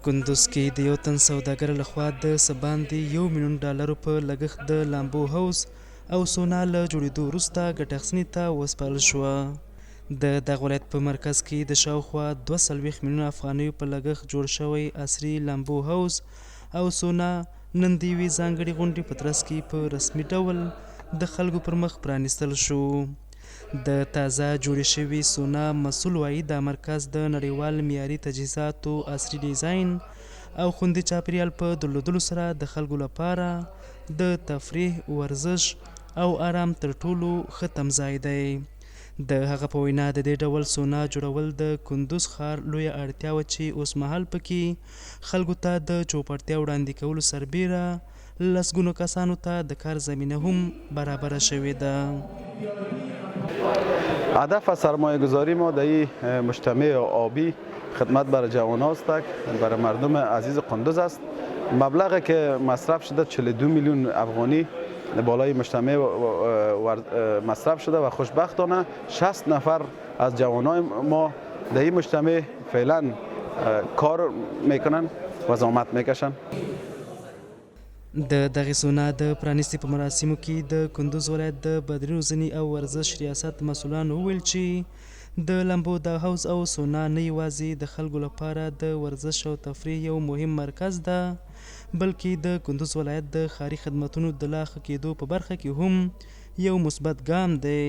کندوز کې د یو تن سوداګر له خوا د څه باندې یو میلیون ډالرو په لګښت د لامبو حوض او سونا له جوړېدو وروسته ګټه اخیستنې ته وسپارل شوه. د دغه ولایت په مرکز کې د شاوخوا 42 میلیونه افغانیو په لګښت جوړ شوی عصري لامبو حوض او سونا نن د یوې ځانګړې غونډې په ترڅ کې په رسمي ډول د خلکو پر مخ پرانیستل شو. د تازه جوړې شوې سونا مسؤل وايي، دا مرکز د نړیوال معیاري تجهیزاتو، عصري ډیزاین او خوندي چاپېریال په درلودلو سره د خلکو لپاره د تفریح، ورزش او ارام تر ټولو ښه تمځای دی. د هغه په وینا، د دې ډول سونا جوړول د کندوز ښار لویه اړتیا وه چې اوسمهال پکې خلکو ته د چوپړتیا وړاندې کولو سربېره لسګونو کسانو ته د کار زمینه هم برابره شوې ده. هدف از سرمایه گذاری ما در این مجتمع آبی خدمت برای جوان است، برای مردم عزیز قندوز است. مبلغی که مصرف شده 42 میلیون افغانی بالای مجتمع مصرف شده و خوشبختانه 60 نفر از جوانای ما در این مجتمع فعلا کار میکنن و زحمت میکشن. د دغې سونا د پرانیستې په مراسمو کې د کندوز ولایت د بدني روزنې او ورزش ریاست مسولانو وویل چې د لامبو دا حوض او سونا نه یوازې د خلکو لپاره د ورزش او تفریح یو مهم مرکز ده، بلکې د کندوز ولایت د ښاري خدمتونو د لا ښه کېدو په برخه کې هم یو مثبت ګام دی.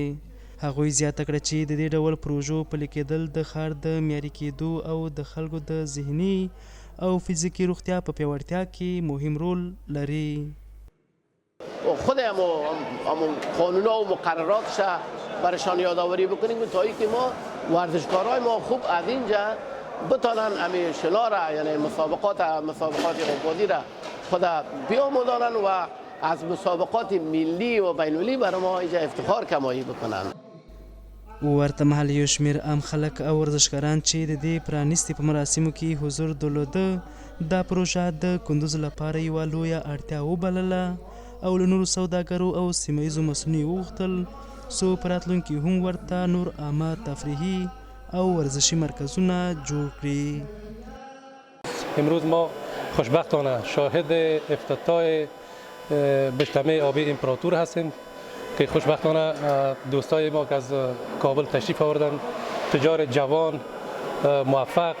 هغوی زیاته کړه چې د دې ډول پروژو پلي کېدل د ښار د معیاري کېدو او د خلکو د ذهني او فزیکي روغتیا په پیاوړتیا کې مهم رول لري. خود امو قانون و مقرراتش برشان یادآوری بکنیم تا ای که ما ورزشکارای ما خوب از اینجا بتانن امی شنا را، یعنی مسابقات آبادی را خود بیاموزانن و از مسابقات ملی و بین المللی برای ما اینجا افتخار کمایی بکنن. ورته مهال یو شمېر عام خلک او ورزشکاران چې د دې پرانیستې په مراسمو کې حضور درلوده، دا پروژه د کندوز لپاره یوه لویه اړتیا وبلله او له نورو سوداګرو او سیمه ییزو مسؤلینو یې وغوښتل څو په راتلونکي هم ورته نور عامه تفریحي او ورزشي مرکزونه جوړ کړي. امروز ما خوشبختانه شاهد افتتاح مجتمع آبی امپراتور هستیم که خوشبختانه دوستای ما که از کابل تشریف آوردن، تجار جوان موفق،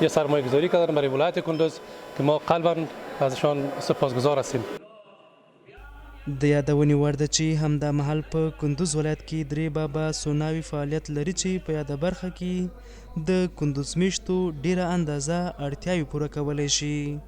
یه سرمایه گذاری کردن برای ولایت کندوز که ما قلبا ازشان سپاسگزار هستیم. د یادونې وړ ده چې همدا مهال په کندوز ولایت کې درې بابا سوناوې فعالیت لري چې په یاده برخه کې د کندوز میشتو ډېره اندازه اړتیاوې پوره کولی شي.